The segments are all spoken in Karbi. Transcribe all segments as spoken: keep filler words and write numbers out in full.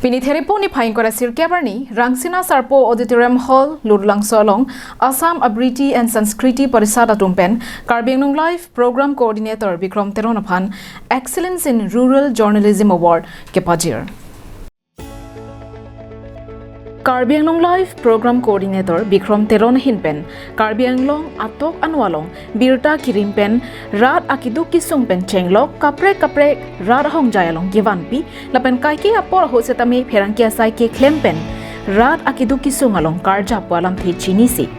Pini Therepo niphai ingkoi ra sirkep arni, Rangsina Sarpo Auditorium Hall, Lurulangso along, Assam Abriti and Sanskriti Parisad atum pen, Karbi Anglong Live Program Coordinator Bikrom Teron aphan Excellence in Rural Journalism Award kepajir. Karbi Anglong Live Program Coordinator Bikrom Teron ahin pen Karbi Anglong atok anu along birta kirim pen rat akeduk kesung pen chenglok kaprek kaprek rat ahongjai along kevanpi lapen kaike apor ahut setame pherangke asai keklem pen rat akeduk kesung along karjap pu alamthe chinisi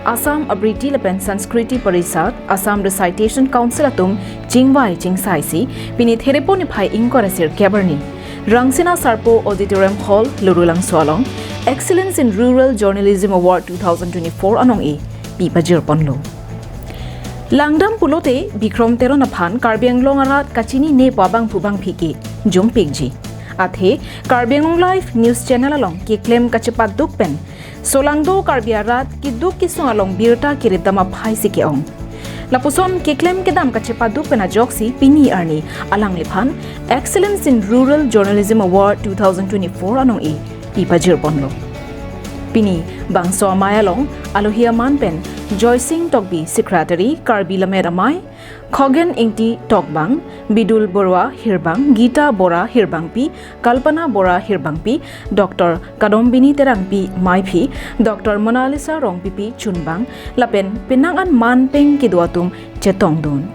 Assam Abriti lapen Sanskriti Parisad, Assam Recitation Council atum chingvai chingsaisi pini Therepo niphai ingkoi ra sirkep arni Rangsina Sarpo Auditorium Hall, Lurulangso along Excellence in Rural Journalism Award two thousand twenty-four anong-e pipajir ponlo. Langdam pulote Bikrom Teron aphan Karbi Anglong arat kachinine pu abangphu bangphi ke jumpikji. Athe Karbi Anglong Live News Channel along keklem kachepaduk pen solangdo Karbi arat keduk kesung along birta kiripdam aphaisi ke-ong. Lapuson keklem kedam kachepaduk pen ajoksi pini arni alangliphan Excellence in Rural Journalism Award two thousand twenty-four anong-e pipajir ponlo. Pini bangso amei along alohi aman pen Joysing Tokbi, Secretary, Karbi Lammet Amei, Khogen Ingti Tokbang, Bidul Borua Hirbang, Gita Bora Hirbangpi, Kalpana Bora Hirbangpi, Doctor Kadombini Terangpi Meiphi, Doctor Monalisa Rongpipi Chunbang, lapen penang an manpeng kedo atum chetongdun.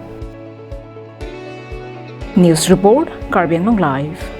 News Report, Karbi Anglong Live.